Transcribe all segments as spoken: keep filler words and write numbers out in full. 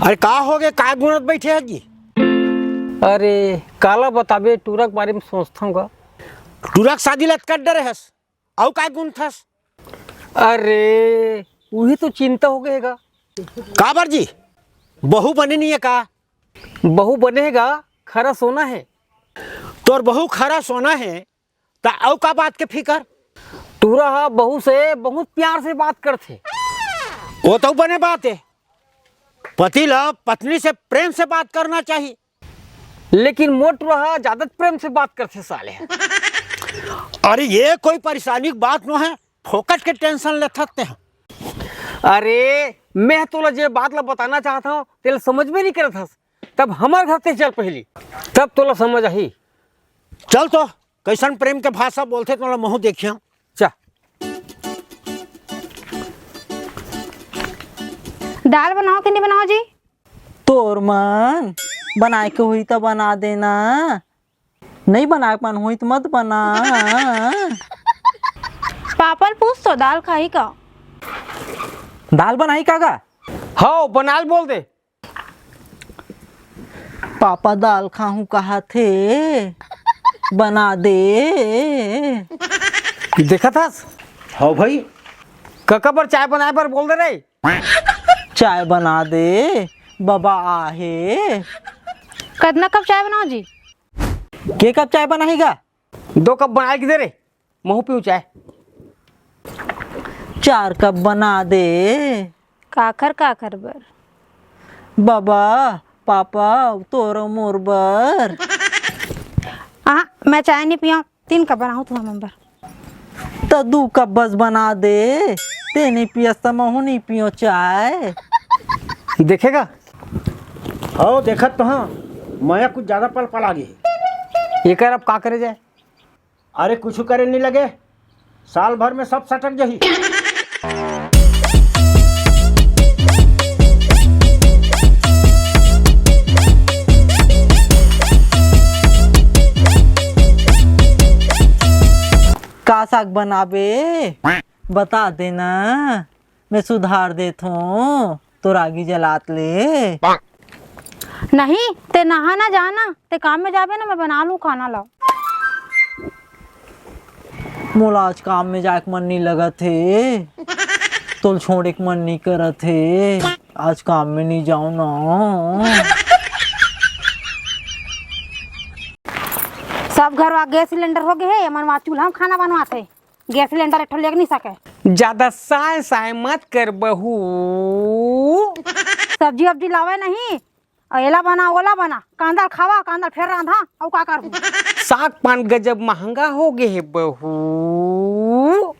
अरे का होगे, का गुनत बइठे हस जी? अरे काला बताबे, टूरा के बारे में सोचथंव गा। टूरा के शादी ल अतका डरे हस, अउ का गुनथस? अरे उही तो चिंता होगे हे गा। काबर जी, बहू बने नइ हे का? बहू बने हे गा, खरा सोना हे। तोर बहू खरा सोना हे, त अउ का बात के फिकर? टूरा ह बहू से बहुत प्यार से बात करथे। वो तो बने बात हे, पति ल पत्नी से प्रेम से बात करना चाही। लेकिन मोर टूरा ह ज्यादा प्रेम से बात करथे साले ह। अरे ये कोई परेशानी के बात नो हे, फोकट के टेंशन लेथस तें। अरे मैं तोला जे बात ला बताना चाहत हंव, तेला समझ में नइ करत हस। तब हमर घर ते चल पहिली, तब तोला समझ आही। चल तो, कइसन प्रेम के भाषा बोलथे तोला महूं देखिया। चा। दाल बनाओ कि नहीं बनाओ जी? तोर मन बनाए के होही त बना देना, नहीं बनाए के मन होही त मत बना। पापा ल पूछ तो, दाल खाही का? दाल बनाही का गा? हव, बनाल बोल दे। पापा दाल खाहूं कहाथे, बना दे। देखत हस? हव भाई। कका बर चाय बनाए बर बोल दे रे। चाय बना दे, बाबा आहे। कतना कप चाय बनाओ जी? के कप चाय बनाही गा? दो कप बनाए के दे रे, महूं पीऊं चाय। चार कप बना दे। काखर काखर बर? बाबा, पापा, तोर मोर बर। आहा, मैं चाय नहीं पिया, तीन कप बनाओ तुम हमन बर। त दू कप बस बना दे, ते नहीं पियस त महूं नहीं पियो चाय। देखेगा? हव, देखत तो हंव, मया कुछ ज्यादा पल पल आ गे। एकर अब का करे जाए? अरे कुछु करे नइ लगे, साल भर में सब सटक जही। का साग बनाबे, बता देना, मैं सुधार देथों तोर आगी जलात ले। नहीं, ते नहा ना जाना, ते काम में जाबे ना, मैं बना लूं खाना ला। मोला आज काम में जाए के मन नहीं लगत हे, तोल छोड़े के मन नहीं करत हे, आज काम में नहीं जाओ ना। सब घर वा गैस सिलेंडर हो गए हे, एमन वा चूल्हा में खाना बनवाथे। गैस सिलेंडर एक ठो लेग नहीं सके। ज्यादा साय साय मत कर बहू। सब्जी अब्जी लावे नहीं, अउ एला बना ओला बना, कांदा ल खावा, कांदा ल फेर रांधा, अउ का करहूं? साग पान गजब महंगा हो गे हे बहू,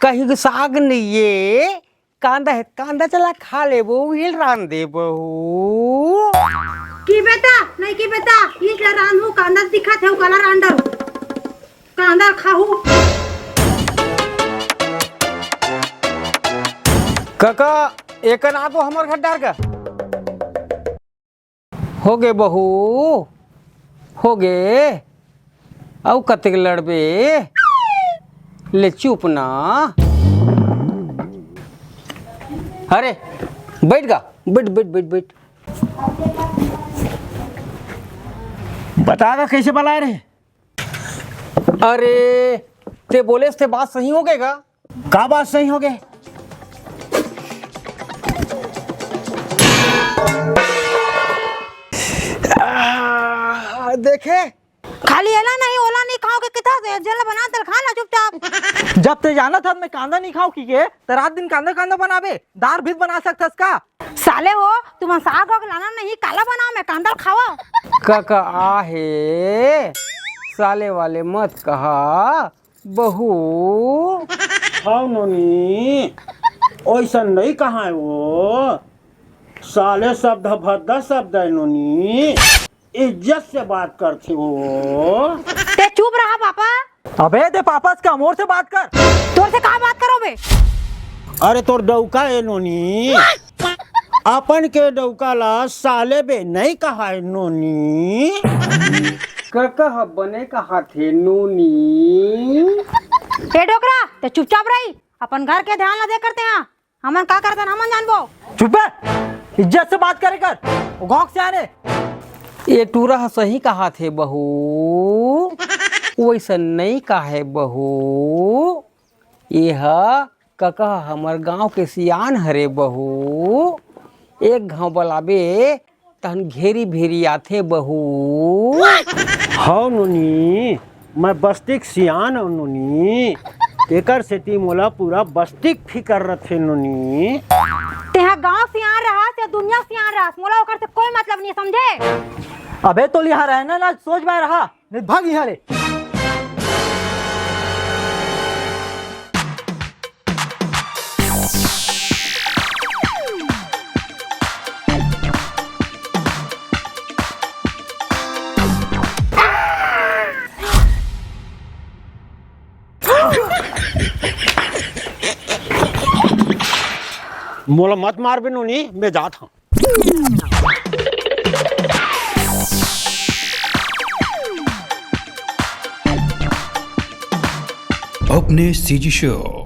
कहीं के साग नहीं ये, कांदा हे, कांदा चला खा लेबो, उही ल रांध दे बहू। की बेटा, नहीं की बेटा, इस ला रांधू, कांदा दिखत हे, काला रांधू। कांदा खाहू। कका, एकर आ तो हमर घर डार का। हो गे बहू, हो गे। अउ कतेक लड़बे? ले चुप ना। अरे, बैठ गा, बैठ, बैठ, बैठ, बैठ। बता गा, कैसे बलाए रहे? अरे, ते बोलेस ते बात सही हो गे गा? का बात सही हो गे? आ, देखे? खाली एला नहीं, ओला नहीं खाओ के किथा से, जेला बना तेल खा ना चुपचाप। जब ते जानत हस मैं कांदा नहीं खाओ की के, ते रात दिन कांदा कांदा बनाबे, दार भी बना सकथस का? साले हो, तुमन साग वाग लाना नहीं, काला बनाओ, मैं कांदा ल खावा। का का आहे? साले वाले मत कहा, बहू। हव नोनी, ओइसन नहीं कहा वो। साले शब्द भद्दा शब्द है नोनी। इज्जत से बात करथे वो। ते चुप रहा पापा। अबे दे पापा से का, मोर से बात कर। तोर से का बात करो बे? अरे तोर डौका ए नोनी, अपन के डौका ला साले बे नहीं कहाय नोनी। कका बने कहाथे नोनी। ए डोकरा, ते चुपचाप रही, अपन घर के ध्यान ला दे करते हैं। हमन का करतन, हमन जानबो। चुप बे। इज्जत से बात करे कर, वो गाँव के सियान हे। ये टूरा ह सही कहाथे बहू, वैसन नइ काहे बहू। ये ह कका हमर गांव के सियान हरे बहू, एक घांव बलाबे तहन घेरी भेरी आथे बहू। हव नोनी, मैं बस्तिक सियान हव नोनी, तेकर सेती मोला पूरा बस्तिक फिकर रथे नोनी। तेहा गांव सियान रहस या दुनिया सियान रहस, मोला ओकर से कोई मतलब नहीं, समझे? अबे तो यहाँ रहना ना, सोच बाय रहा, नहीं भाग यहाँ ले। मोला मत मारबे नोनी, मैं जात हूँ। अपने सीजी शो।